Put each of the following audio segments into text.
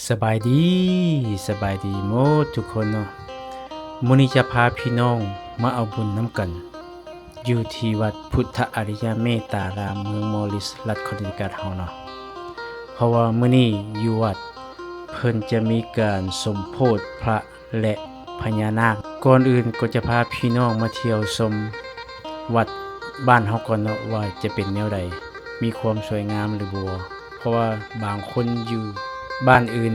ສະບາຍດີ, ສະບາຍດີໝົດທຸກຄົນເນາະ. ມື້ນີ້ຈະພາພີ່ນ້ອງມາເອົາບຸນນຳກັນ ຢູ່ທີ່ວັດພຸດທະອະລິຍະເມດຕາລາມ ເມືອງມໍລິສ ລັດຄອນເນຕິຄັດເຮົາເນາະ. ເພາະວ່າມື້ນີ້ຢູ່ວັດເພິ່ນຈະມີການສົມໂພດພະ ແລະ ພະຍານາກ. ກ່ອນອື່ນກໍຈະພາພີ່ນ້ອງມາທ່ຽວຊົມວັດບ້ານເຮົາກ່ອນເນາະ ວ່າຈະເປັນແນວໃດ, ມີຄວາມສວຍງາມຫຼືບໍ່. ເພາະວ່າບາງຄົນຢູ່ບ້ານອື່ນ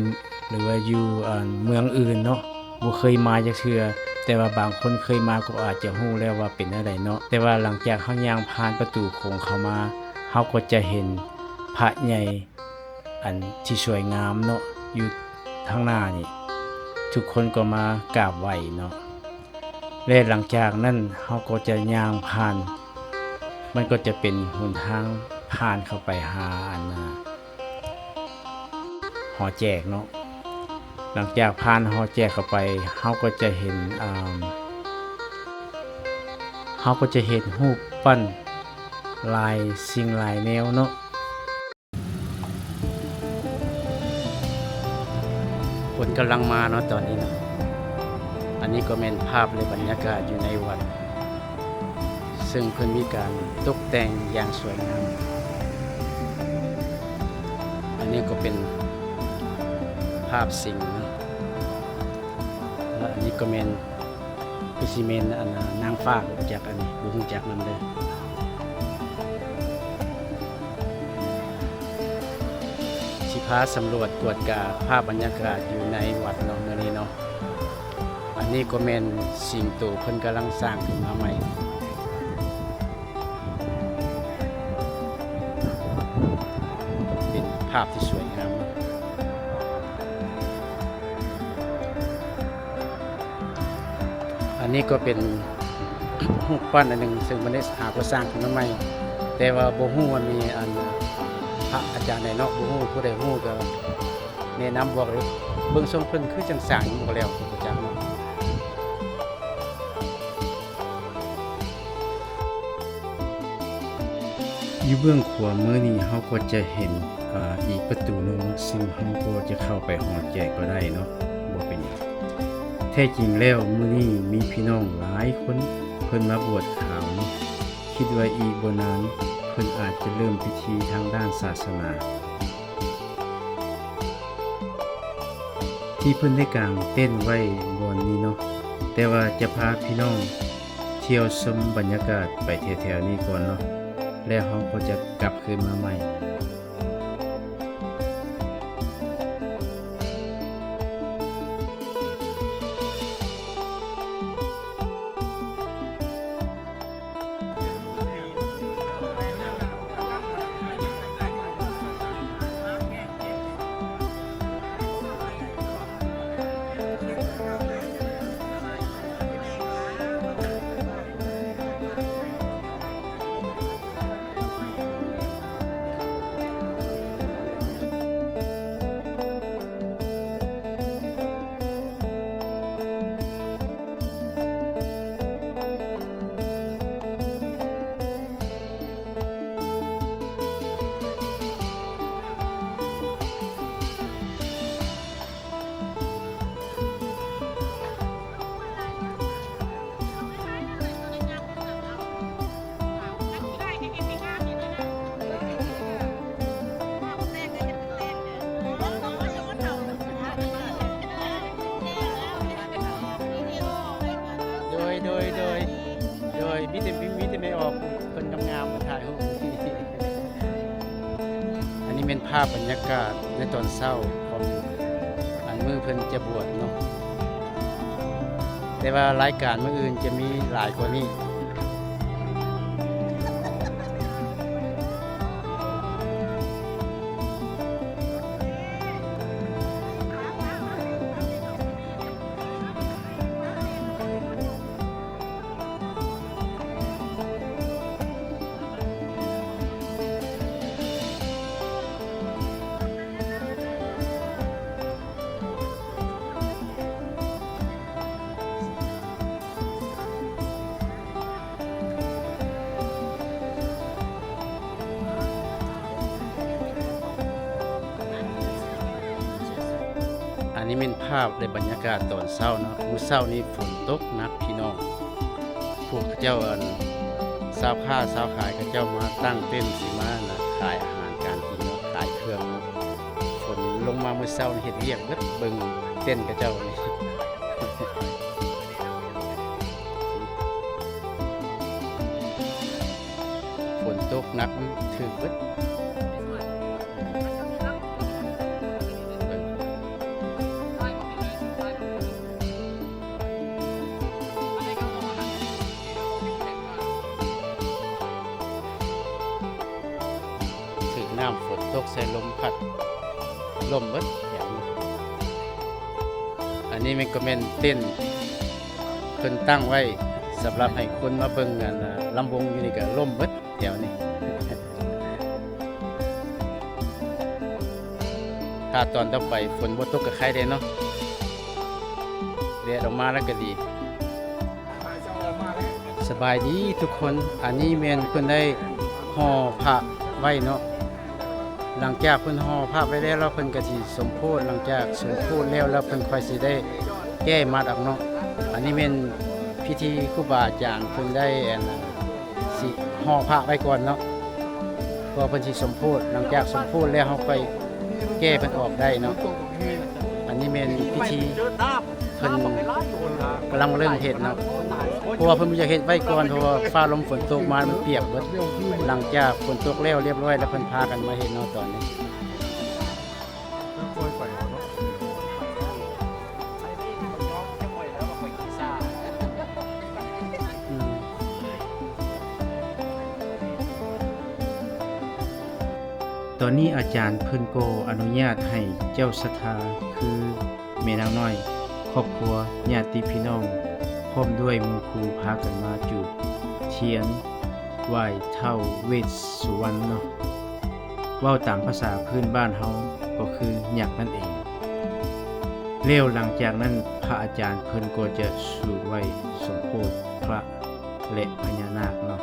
ຫຼືວ່າຢູ່ ອັນ ເມືອງອື່ນເນາະ ບໍ່ເຄີຍມາຈັກເທື່ອ, ແຕ່ວ່າບາງຄົນເຄີຍມາກໍອາດຈະຮູ້ແລ້ວວ່າເປັນແນວໃດເນາະ. ແຕ່ວ່າຫຼັງຈາກເຮົາຍ່າງຜ່ານປະຕູໂຂງເຂົ້າມາ, ເຮົາກໍຈະເຫັນພະໃຫຍ່ ອັນທີ່ສວຍງາມເນາະ ຢູ່ທາງໜ້ານີ້ ທຸກຄົນກໍມາກາບໄຫວ້ເນາະ ແລະ ຫຼັງຈາກນັ້ນເຮົາກໍຈະຍ່າງຜ່ານ ມັນກໍຈະເປັນຫົນທາງຜ່ານເຂົ້າໄປຫາ ອັນ ອາ ຫໍແຈກເນາະ. ຫຼັງຈາກຜ່ານຫໍແຈກເຂົ້າໄປ ເຮົາກໍຈະເຫັນ ອາ ເຮົາກໍຈະເຫັນຮູບປັ້ນຫຼາຍສິ່ງຫຼາຍແນວເນາະ. ຄົນກຳລັງມາເນາະຕອນນີ້ເນາະ. ອັນນີ້ກໍແມ່ນພາບ ແລະ ບັນຍາກາດຢູ່ໃນວັດ ເຊິ່ງເພິ່ນມີການຕົກແຕ່ງຢ່າງສວຍງາມ. ອັນນີ້ກໍເປັນພາບສິງເນາະ ແລະ ອັນນີ້ກໍແມ່ນ ຄືຊິແມ່ນ ອັນ ນາງຟ້າ ບໍ່ຈັກ ອັນນີ້ບໍ່ຮູ້ຈັກນຳເດີ. ຊິພາສຳຫຼວດກວດກາພາບບັນຍາກາດຢູ່ໃນວັດເນາະ ມື້ນີ້ເນາະ. ອັນນີ້ກໍແມ່ນສິງໂຕເພິ່ນກຳລັງສ້າງຂຶ້ນມາໃໝ່ ເປັນພາບທີ່ສວຍງາມ. ອັນນີ້ກໍເປັນຮູບປັ້ນອັນໜຶ່ງ ເຊິ່ງເພິ່ນໄດ້ຫາກໍ່ສ້າງຂຶ້ນມາໃໝ່ ແຕ່ວ່າບໍ່ຮູ້ວ່າມີ ອັນ ພະອາຈານໃດເນາະ ບໍ່ຮູ້ ຜູ້ໃດຮູ້ກໍແນະນຳບອກເດີ. ເບິ່ງຊົງເພິ່ນຄືຈັ່ງສ້າງຍັງບໍ່ແລ້ວ ບໍ່ຈັກເນາະ. ຢູ່ເບື້ອງຂວາມືນີ້ເຮົາກໍຈະເຫັນ ອາ ອີກປະຕູໜຶ່ງ ເຊິ່ງເຮົາກໍຈະເຂົ້າໄປຫໍແຈກກໍໄດ້ເນາະ ບໍ່ເປັນຫຍັງ. ແທ້ຈິງແລ້ວມື້ນີ້ມີພີ່ນ້ອງຫຼາຍຄົນເພິ່ນມາບວດຂາວເນາະ. ຄິດວ່າອີກບໍ່ນານເພິ່ນອາດຈະເລີ່ມພິທີທາງດ້ານສາສະໜາ ທີ່ເພິ່ນໄດ້ກາງເຕັນໄວ້ບ່ອນນີ້ເນາະ. ແຕ່ວ່າຈະພາພີ່ນ້ອງທ່ຽວຊົມບັນຍາກາດໄປແຖວໆນີ້ກ່ອນເນາະ ແລ້ວເຮົາກໍຈະກັບຄືນມາໃໝ່.ໂດຍ ໂດຍ ໂດຍ ໂດຍ ມີແຕ່ ມີແຕ່ແມ່ອອກ ເພິ່ນງາມໆ ມາຖ່າຍຮູບ. ອັນນີ້ແມ່ນພາບບັນຍາກາດໃນຕອນເຊົ້າຂອງ ອັນ ມື້ເພິ່ນຈະບວດເນາະ ແຕ່ວ່າລາຍການມື້ອື່ນຈະມີຫຼາຍກວ່ານີ້. ນີ້ແມ່ນພາບ ແລະ ບັນຍາກາດຕອນເຊົ້າເນາະ. ມື້ເຊົ້ານີ້ຝົນຕົກໜັກພີ່ນ້ອງ. ພວກເຂົາເຈົ້າ ອັນ ຊາວຄ້າຊາວຂາຍເຂົາເຈົ້າມາຕັ້ງເຕັນຊິມາ ນະ ຂາຍອາຫານການກິນເນາະ, ຂາຍເຄື່ອງເນາະ. ຝົນລົງມາມື້ເຊົ້ານີ້ເຮັດວຽກເບິດ, ເບິ່ງເຕັນເຂົາເຈົ້ານີ້. ຝົນຕົກໜັກ ມັນຖືກເບິດ. ຖືກນ້ຳຝົນຕົກໃສ່ລົມພັດ ລົ້ມເບິດແຖວນີ້. ອັນນີ້ແມ່ນ ກໍແມ່ນເຕັນ ເພິ່ນຕັ້ງໄວ້ສຳລັບໃຫ້ຄົນມາເບິ່ງ ອັນ ລຳວົງຢູ່ນີ້ ກໍລົ້ມເບິດແຖວນີ້. ຖ້າຕອນຕໍ່ໄປຝົນບໍ່ຕົກກໍໄຄແດ່ເນາະ, ແດດອອກມາແລ້ວກໍດີ. ສະບາຍດີທຸກຄົນ. ອັນນີ້ແມ່ນເພິ່ນໄດ້ຫໍ່ພະໄວ້ເນາະ. ຫຼັງຈາກເພິ່ນຫໍ່ພະໄວ້ແລ້ວ ແລ້ວເພິ່ນກໍຊິສົມໂພດ. ຫຼັງຈາກສົມໂພດແລ້ວ ແລ້ວເພິ່ນຄ່ອຍຊິໄດ້ແກ້ໝັດອອກເນາະ. ອັນນີ້ແມ່ນພິທີຄູບາອາຈານເພິ່ນໄດ້ ອັນ ຊິຫໍ່ພະໄວ້ກ່ອນເນາະ, ເພາະວ່າເພິ່ນຊິສົມໂພດ. ຫຼັງຈາກສົມໂພດແລ້ວ ເຮົາຄ່ອຍແກ້ເພິ່ນອອກໄດ້ເນາະ. ອັນນີ້ແມ່ນພິທີ ເພິ່ນກຳລັງເລີ່ມເຮັດເນາະ, ເພາະວ່າເພິ່ນບໍ່ຢາກເຮັດໄວ້ກ່ອນ ເພາະວ່າຟ້າລົມຝົນຕົກມາ ມັນປຽກເບິດ. ຫຼັງຈາກຝົນຕົກແລ້ວຮຽບຮ້ອຍ ແລ້ວເພິ່ນພາກັນມາເຮັດເນາະຕອນນີ້. ອືມ ຕອນນີ້ອາຈານເພິ່ນກໍອະນຸຍາດໃຫ້ເຈົ້າສັດທາ ຄື ແມ່ນາງນ້ອຍ, ຄອບຄົວ, ຍາດຕິພີ່ນ້ອງ ພ້ອມດ້ວຍໝູ່ຄູ່ ພາກັນມາຈູດທຽນໄຫວ້ທ້າວເວດສຸວັນເນາະ. ເວົ້າຕາມພາສາພື້ນບ້ານເຮົາກໍຄືຍັກນັ້ນເອງ. ແລ້ວຫຼັງຈາກນັ້ນ ພະອາຈານເພິ່ນກໍຈະສູດໄຫວ້ສົມໂພດພະ ແລະ ພະຍານາກເນາະ.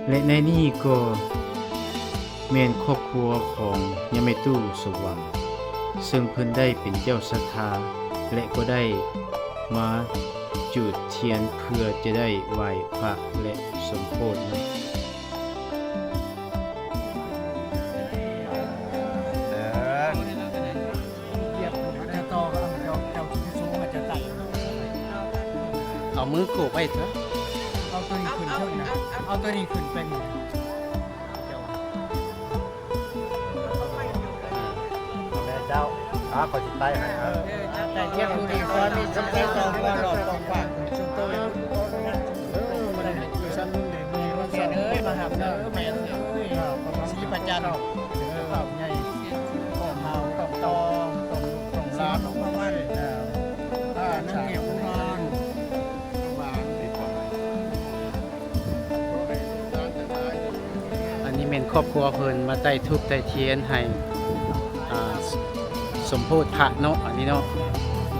ແລະ ໃນນີ້ກໍແມ່ນຄອບຄົວຂອງຍາແມ່ຕູ້ສົມຫວັງ ເຊິ່ງເພິ່ນໄດ້ເປັນເຈົ້າສັດທາ ແລະ ກໍໄດ້ມາຈູດທຽນເພື່ອຈະໄດ້ໄຫວ້ພະ ແລະ ສົມໂພດເນາະ. ເອົາມືໂກບໄວ້ເຖາະ. ເອົາໂຕນີ້ຂຶ້ນເທິງນະ. ເອົາໂຕນີ້ຂຶ້ນໄປໝູ່. ແມ່ເຈົ້າ ອາ ຂ້ອຍຊິໄຕ່ໃຫ້. ເອີ ໄຕ່ທຽນຜູ້ນີ້ ຂໍມີຊິໄດ້ສອງ ບໍ່ຫຼອດກອງກວ້າງ ຊຸມໂຕ. ເອີ ມັນຢູ່ຊັ້ນເດີ ມີຄົນສອງ ເອີຍ ມາຮັບເດີ ແມ່ເອີຍ ສີປະຈັນ ເອີ ເອົາໃຫຍ່ ຂອງເຮົາ ຂອງຕອງ ຂອງລູກຂອງຫຼານ ເອີ ເອີ ນັກຮຽນ ອັນນີ້ແມ່ນຄອບຄົວເພິ່ນມາໄຕ້ທູບໄຕ້ທຽນໃຫ້ ອ່າ ສົມໂພດພະເນາະ. ອັນນີ້ເນາະ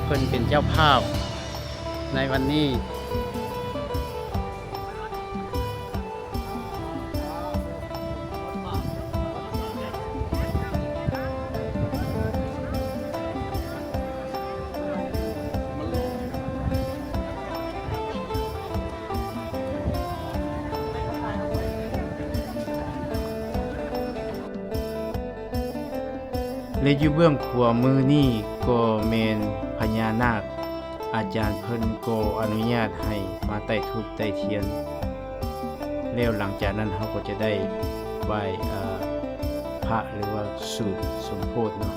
ເພິ່ນເປັນເຈົ້າພາບໃນວັນນີ້. ແລະຢູ່ເບື້ອງຂວາມືນີ້ກໍແມ່ນພະຍານາກ, ອາຈານເພິ່ນກໍອະນຸຍາດໃຫ້ມາໄຕ້ທູບໄຕ້ທຽນ, ແລ້ວຫຼັງຈາກນັ້ນເຮົາກໍຈະໄດ້ໄຫວ້ ເອີ ພະ ຫຼືວ່າສູບສົມໂພດເນາະ.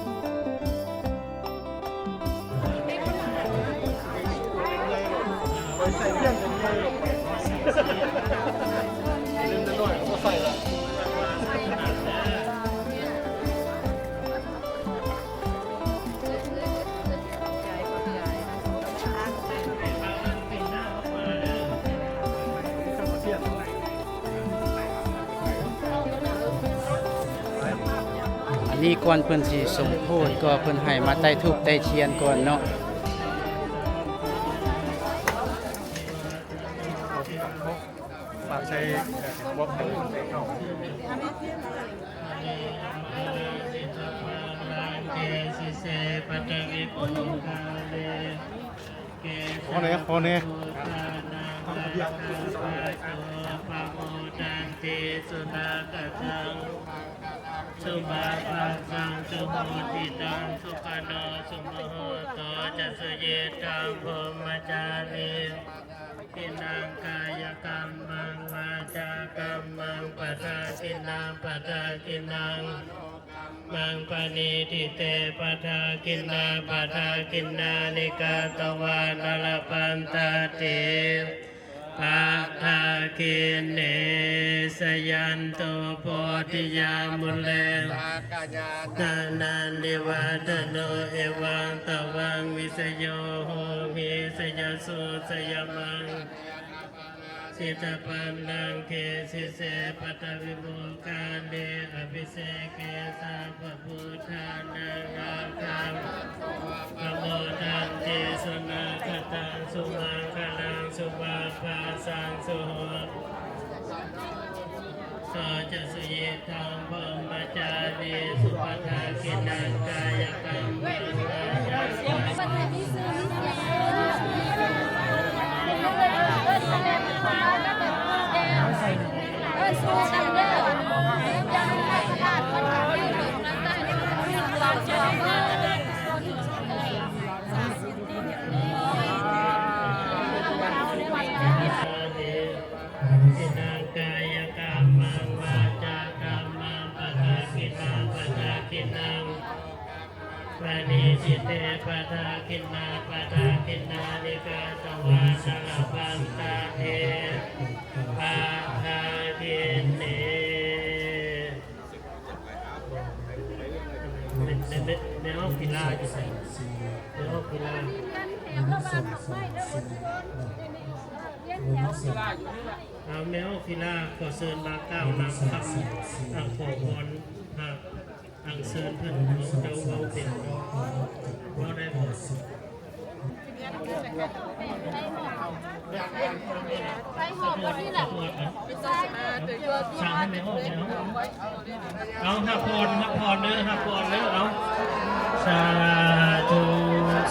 ອັນນີ້ກ່ອນເພິ່ນຊິສົມໂພດ ກໍເພິ່ນໃຫ້ມາໄຕ້ທູບໄຕ້ທຽນກ່ອນເນາະ. ຂໍແດ່ ຂໍແດ່. ທິນນາງກາຍະກັມມັງ ວາຈາກັມມັງ ປະທັກຂິນນາງ ປະທັກຂິນນາງ ມະໂນກັມມັງ ປະນິທິເຕ ປະທັກຂິນນາ ປະທັກຂິນນານິ ກະຕະວາ ຕະລະພັນຕາຕິ ປະທັກຂິນເນ ຊະຍັນໂຕ ໂພທິຍາ ມູເລ ສັກກະຍາ ຕານັນ ນິວັດຖະໂນ ເອວັງ ຕະວັງ ວິສະໂຍ ໂຫຕິ ຊະຍະສຸ ຊະຍະມັງ ສິດຖະພັນລັງ ເກສິເສ ປະທະວິໂມກຂານິ ອະພິເສເກ ສັບພະພຸດທານັງ ລັກຂະ ປະໂມທັນຕິ ສຸນາຄະຕັງ ສຸມັງຄະລັງ ສຸພະພາສັງ ສຸໂຫ ໂຕ ຈະສຸຍິດ ທັງ ພົມມະຈາລີ ສຸ ປະທັກຂິນນັງ ກາຍະກັມມັງ ວາຈາ ສິນນາງກາຍະກັມມັງ ວາຈາກັມມັງ ປະທັກຂິນາ ປະທັກຂິນາງ ປະນິທິເຕ ປະທັກຂິນາ ປະທັກຂິນານິ ກະຕະວາ ຕະລະພັນຕາເທ ປະທັກຂິນເນ. ແມ່ ແມ່ ແມ່ອອກພິລາຢູ່ໃສ? ແມ່ອອກພິລາ ເອົາ ແມ່ອອກພິລາ ຂໍເຊີນມາກ່າວນຳຄຳ ອ່າ ຂໍພອນ ອ່າ ອັນເຊີນເພິ່ນ ເວົ້າ ເຈົ້າເວົ້າເປັນບໍ່? ເວົ້າໄດ້ບໍ່? ເອົາ ຮັບພອນ ຮັບພອນເດີ ຮັບພອນເດີ ເອົາ ສາທຸ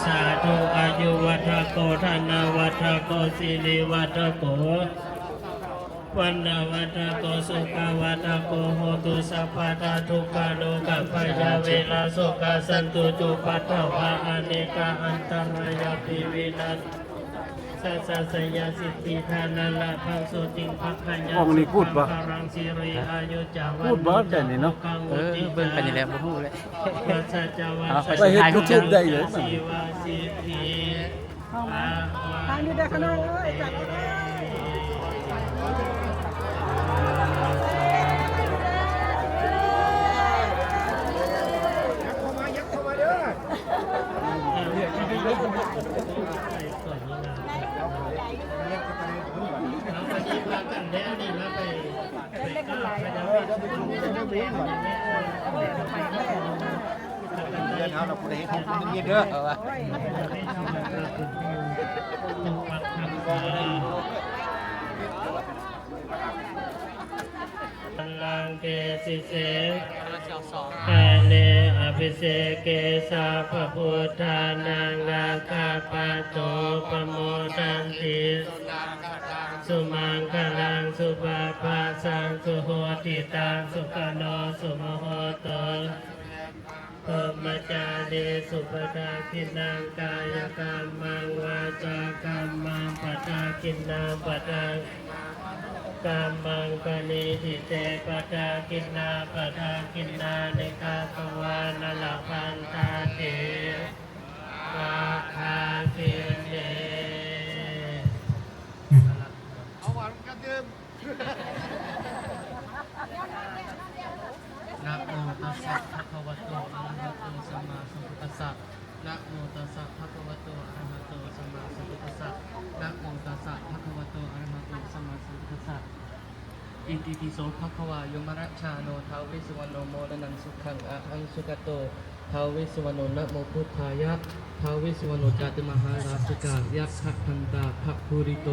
ສາທຸ ອາຍຸວັດທະໂກ ທະນະວັດທະໂກ ສິລິວັດທະໂກ ວັນນະວັດທະໂກ ສຸຂະວັດທະໂກ ໂຫຕຸ ສັບພະດາ ທຸກຂະໂລກະພະຍາເວລາ ໂສກະສັນຕຸ ອຸປັດຖະວາ ອະເນກາ ອັນຕະລາຍາ ວິວັດ ສະສະ ໄສຍະ ສິດທິ ທານະ ລາພັງ ໂຊຕິງ ພັກຂະຍັງ ສຸຂັງ ພະລັງ ສິລິ ອາຍຸຈະວັນໂນ ຈະໂພຄັງ ເອີ ເບິ່ງໄປນີ້ແຫຼະ ບໍ່ຮູ້ແຫຼະ ວັດຊະຈະວັດ ໄປເຮັດຢູທູບໄດ້ເລີຍ ສິວະ ສິດທິ ທາງນີ້ໄດ້ຂະນ້ອຍເອີຍ ຈັດເອົາເດີ. ເຮືອນເຮົານະ ຜູ້ໃດເຮັດ ເຮັດເດີ ເອີ ລັງເກສິເສ ກາເລ ອະພິເສເກ ສັບພະພຸດທານັງ ລັກຂະປະໂຕ ປະໂມທັນຕິ ສຸມັງຄະລັງ ສຸພະພາສັງ ສຸໂຫຕິຕັງ ສຸຂະໂນ ສຸມະໂຫໂຕ พรหมจารีสุ ปะทักขิณัง กายะกัมมัง วาจากัมมัง ปะทักขิณัง ปะทักขิณัง มโนกัมมัง ปะณิทิเต ปะทักขิณา ปะทักขิณานิ กัตตวานะ ละพันทาเถ ปะทักขิเน เอาหวานกันดื่ม นะโมตัสสะ ภะคะวะโต อะระหะโต สัมมาสัมพุทธัสสะ นะโมตัสสะ ภะคะวะโต อะระหะโต สัมมาสัมพุทธัสสะ นะโมตัสสะ ภะคะวะโต อะระหะโต สัมมาสัมพุทธัสสะ อิติปิโส ภะคะวะ ยมราชาโน ท้าวเวสสุวรรณโน โมรณังสุขัง อะหังสุขะโต ท้าวเวสสุวรรณโน นะโมพุทธายะ ท้าวเวสสุวรรณโน จาตุมหาราชิกา ยักขะทันตา พะภูริโต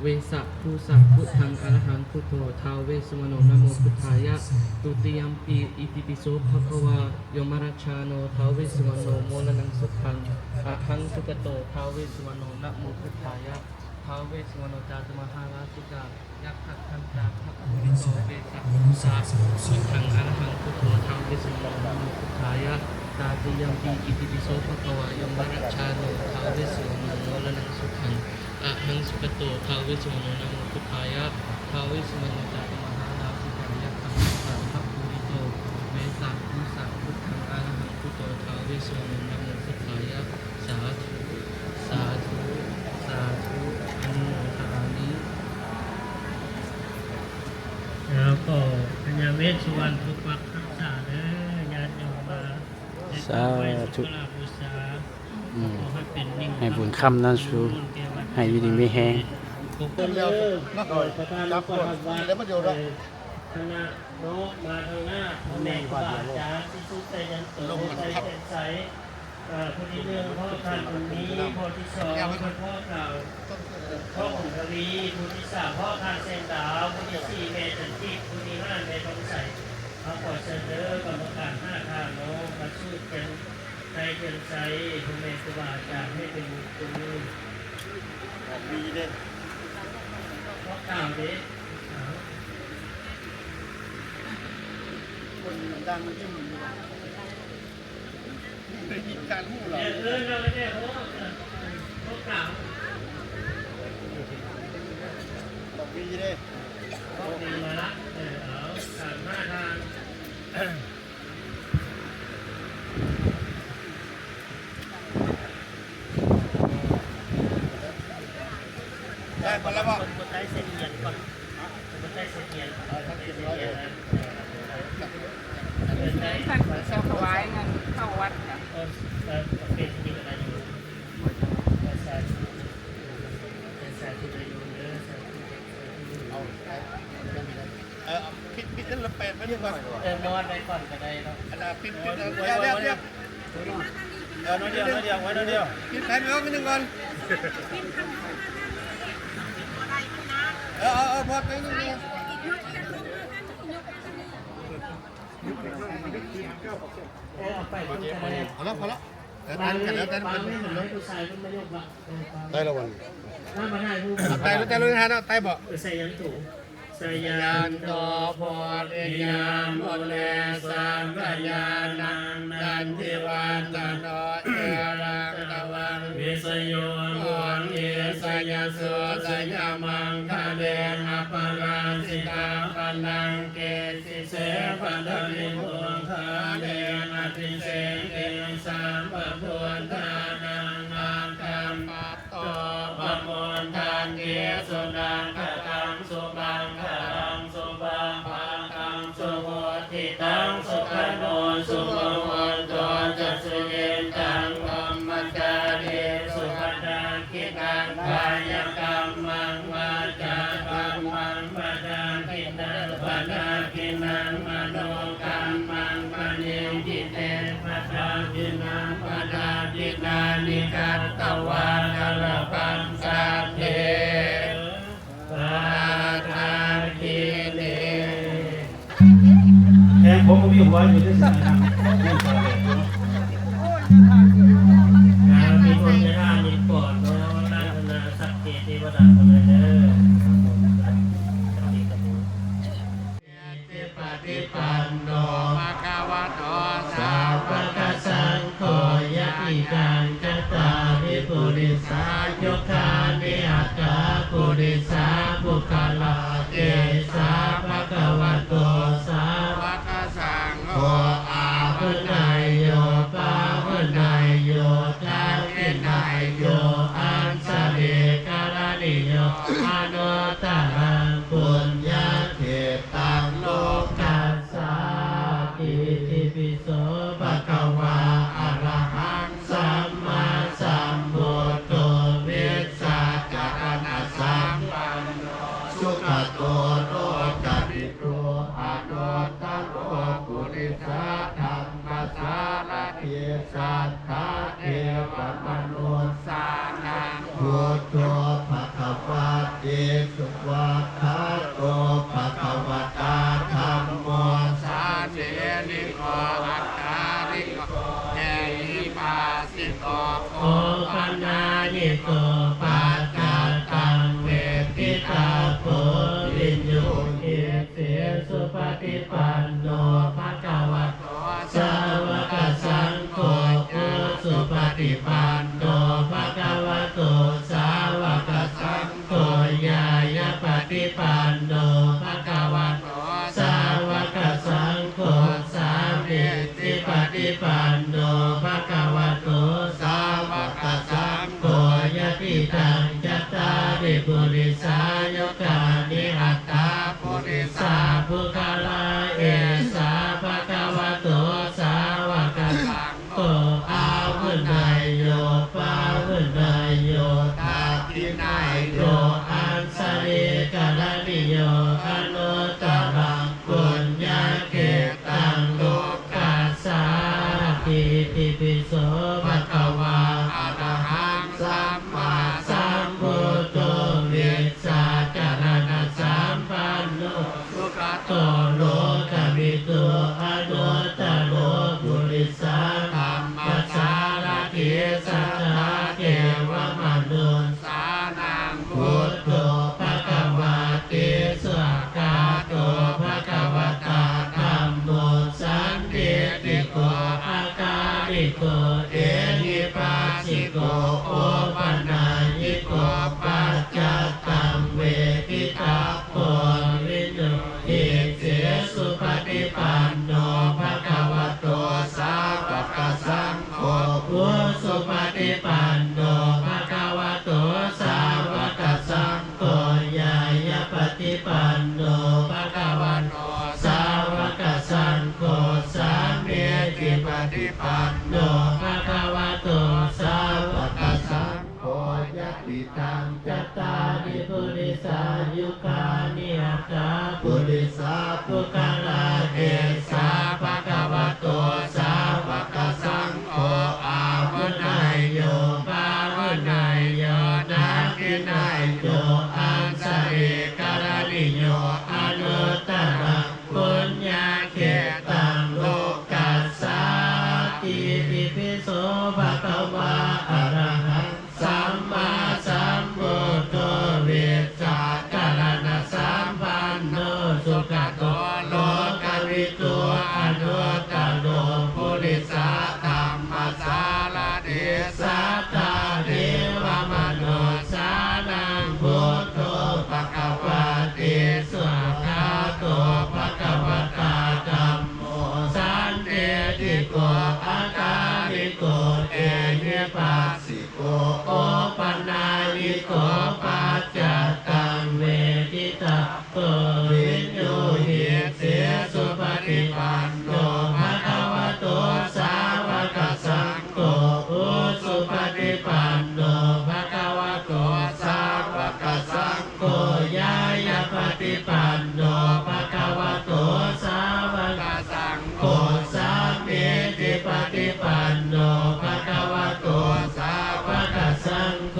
เวสะ ภูสะ พุทธัง อะระหัง พุทโธ ท้าวเวสสุวรรณโน นะโมพุทธายะ ตุติยัมปิ อิติปิโส ภะคะวะ ยมราชาโน ท้าวเวสสุวรรณโน โมรณังสุขัง อะหังสุขะโต ท้าวเวสสุวรรณโน นะโมพุทธายะ ท้าวเวสสุวรรณโน จาตุมหาราชิกา ยักขะทันตา พะภูริโต เวสะ ภูสะ พุทธัง อะระหัง พุทโธ ท้าวเวสสุวรรณโน นะโมพุทธายะ ตาติยัมปิ อิติปิโส ภะคะวะ ยมราชาโน ท้าวเวสสุวรรณโน โมรณังสุขัง อะหังสุขะโต ท้าวเวสสุวรรณโน นะโมพุทธายะ ท้าวเวสสุวรรณโน จาตุมหาราชิกัง ยักขะทันตา พะภูริโต เวสะ ภูสะ พุทธัง อะระหัง พุทโธ ท้าวเวสสุวรรณโน นะโมพุทธายะ สาธุ สาธุ สาธุ อนุโมทามิ แล้วก็พญาเวสสุวรรณปกปักรักษาเด้อ ญาติโยมมา สาธุ อืม ให้บุญค้ำนำสู่ ให้อยู่ดีมีแฮง เด้อ ประธาน จับก่อน แล้วมาเดี๋ยวเนาะ คณะเนาะ มาทางหน้า พ่อแม่ครูบาอาจารย์ ที่สุดใจยันโต ลมมันพัด ใจใส เอ่อ ผู้ที่หนึ่ง พ่อท่านบุญมี ผู้ที่สอง พ่อเฒ่า พ่อบุญทวี ผู้ที่สาม พ่อท่านแสงดาว ผู้ที่สี่ แม่จันทิพย์ ผู้ที่ห้า แม่ทองใส เฮาขอเชิญเด้อกรรมการห้าท่านเนาะ มาสูตรเทียนไต้เทียนไซ พ่อแม่ครูบาอาจารย์ให้เป็นมงคล มีเด้ พ่อกล่าวเด้ คนดังมันจะมี ได้ยินการฮู้เหรอ เออ เออ เราไม่ได้ฮู้ เออ ฮู้ข่าว บอกดีเด้ บอกดีมาละ เออ เอา สามห้าทาง ได้หมดแล้วบ่ คนไทยเซ็นเหรียญก่อน เออ เดี๋ยวท่านจะถวายเงินเข้าวัดจ้ะ เออ เอาปิด ปิดนั่นละแปดไว้ดีกว่า เออ นอนไว้ก่อนก็ได้เนาะ อันน่ะ ปิด ปิด เดี๋ยว เดี๋ยว เดี๋ยว เออ น้อยเดียว น้อยเดียว ไว้น้อยเดียว ปิดแผ่นไว้นิดนึงก่อน เออ เออ เออ พอดไปนิดนึง เอาแล้ว พอแล้ว เออ ตันกันแล้ว ตันกันแล้ว ได้แล้ววัน เอาไต่ ไต่ลงหาเนาะ ไต่บ่ ใส่ยังถุง สะยันโต โพธิยามุนี สักขายานัง นันทิวัฒโน เอราวัณ วิสโย โมหิ สะยะโส สะยะมังคะเล อัปปะราจิตาภะลังเก สิเส ปะทะวิโมคะเล อะภิเสเก สัพพะพุทธานัง อาคัมปะโต ปะโมทันติ สุนักขะตัง สุมังคะลัง สุปะภะคะง สุหุตติตัง สุขะโน สุมะโหตุ จะสุยิตตัง พรหมจารีสุ ปะทัก ขิณัง กายะกัมมัง วาจากัมมัง ปะทักขิณัง ปะทักขิณัง มโนกัมมัง ปะณิทิเต ปะทักขิณัง ปะทักขิณานิ กัตตวานะ ละพันทาเถ ปะทักขิเณ แท้ผมบ่มีหัวอยู่ซื่อๆนะ มีคนจะท่ามีปอดเนาะ ลักษณะสักเกตเทวดาคนนั้นเด้อ สักเกตกับผม ปะฏิปันโน ภะคะวะโต สาวะกะ ສາຍຸຄານິອັດຖາປຸລິສາປຸກຄະລາ ເອສາພະຄະວະໂຕ ສາວະກະສັງໂຄ ອາຫຸເນຍໂຍ ປາຫຸເນຍໂຍ ທັກຂິເນຍໂຍ ອັນຊະລີກະລະນິໂຍ ອະນຸດຕະລັງປຸນຍະເຂດຕັງ ໂລກັດສາ ອິຕິປິໂສ ພະຄະວາ ອະລະຫັງ ສຳມາສຳພຸດໂທ ວິຊາຈະລະນະສຳປັນໂນ ສຸກະໂຕ ໂລກະວິທູ ອະນຸດຕະໂລ ປຸລິສະທຳມະສາລະຖິ ສັດຖາເທວະມະນຸດສານັງ ພຸດໂທ ພະຄະວາຕິ ສວາກຂາໂຕ ພະຄະວະຕາ ທຳໂມ ສາສີລິໂກ ອັດຖາລິໂກ ເອຫິປາສິໂກ ໂອປະນາຍິໂກ ປັດຈັດຕັງເວທິຕາໂພ ວິນຍູຫິ ເສ ສຸປະຕິປັນໂນ ພະຄະວະໂຕ ສາວະກະສັງໂຄ ອຸສຸປະຕິປັນໂນ ພະຄະວະໂຕ ສາວະກະສັງໂຄ ຍາຍະປະຕິປັນໂນ ພະຄະວະໂຕ ສາວະກະສັງໂຄ ສາມີ ຕິປະຕິປັນໂນ ພະຄະວະໂຕ ສາວະກະສັງໂຄ ຍະຕິຕັງ ຈັດຕາລິ ປຸລິສາຍຸຄານິ ອັດຖາ ປຸລິສາ ປຸກຄະລາ ເອສາ ພະຄະວະໂຕ ສາວະກະສັງໂຄ ອາຫຸເນຍໂຍ ປາຫຸເນຍໂຍ ທັກຂິເນຍໂຍ ອັນຊະລີກະລະນິໂຍ ອະນຸດຕະລັງ ປຸນຍະເຂດຕັງ ໂລກັດສາ ອິຕິປິໂສ ພະຄະວາ ອະລະຫັງ ສຳມາສຳພຸດໂທ ວິຊາຈາລະນະສຳປັນໂນ ສຸກະໂຕ ໂລກະວິທູ ອະນຸດຕະໂລ ປຸລິສະທຳມະສາລະຖິ ສັດຖາເທວະມະນຸດສານັງ ພຸດໂທ ພະຄະວາຕິ ສວາກຂາໂຕ ພະຄະວະຕາ ທຳໂມ ສັນທິດຖິໂກ ອາກາລິໂກ ເອຫິປັສສິໂກ ໂອປະນາຍິໂກ ປັດຈັດຕັງເວທິຕາໂພ ວິນຍູຫິ ເສ ສຸປະຕິປັນໂນ ພະຄະວະໂຕ ສາວະກະສັງໂຄ ອຸສຸປະຕິປັນໂນ ພະຄະວະໂຕ ສາວະກະສັງໂຄ ຍາຍະປະຕິປັນໂນ ພະຄະວະໂຕ ສາວະກະສັງໂຄ ສາມີຈິປະຕິປັນໂນ ພະຄະວະໂຕ ສາວະກະສັງໂຄ ຍະຕິຕັງ ຈັດຕາລິ ປຸລິສາຍຸຄານິ ອັດຖາ ປຸລິສາ ປຸກຄະລາ ເອສາ ພະຄະວະໂຕ ສາວະກະສັງໂຄ ອາຫຸເນຍໂຍ ປາຫຸເນຍໂຍ ທັກຂິເນຍໂຍ ອັນຊະລີກະລະນິໂຍ ອະນຸດຕະລັງ ປຸນຍະເຂດຕັງ ໂລກັດສາ ອິຕິປິໂສ ພະຄະວາ ອະລະຫັງ ສຳມາສຳພຸດໂທ ວິຊາຈາລະນະສຳປັນໂນ ສຸກະໂຕ ໂລກະວິທູ ອະນຸດຕະໂລ ປຸລິສະທຳມະສາລະຖິ ສັດຖາເທວະມະນຸດສານັງ ພຸດໂທ ພະຄະວາຕິ ສວາກຂາໂຕ ພະຄະວະຕາ ທຳໂມ ສັນທິດຖິໂກ ອາກາລິໂກ ເອຫິປັສສິ ໂກ ໂອປະນາຍິໂກ ປັດຈັດຕັງເວທິຕາໂພ ວິນຍູຫິ ເສ ສຸປະຕິປັນໂນ ພະຄະວະໂຕ ສາວະກະສັງໂຄ ອຸສຸປະຕິປັນໂນ ພະຄະວະໂຕ ສາວະກະສັງໂຄ ຍາຍະປະຕິປັນໂນ ພະຄະວະໂຕ ສາວະກະສັງໂຄ ສາມີຈິປະຕິປັນໂນ ພະຄະວະໂຕ ສາວະກະສັງໂຄ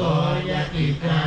ຍະຕິຕາ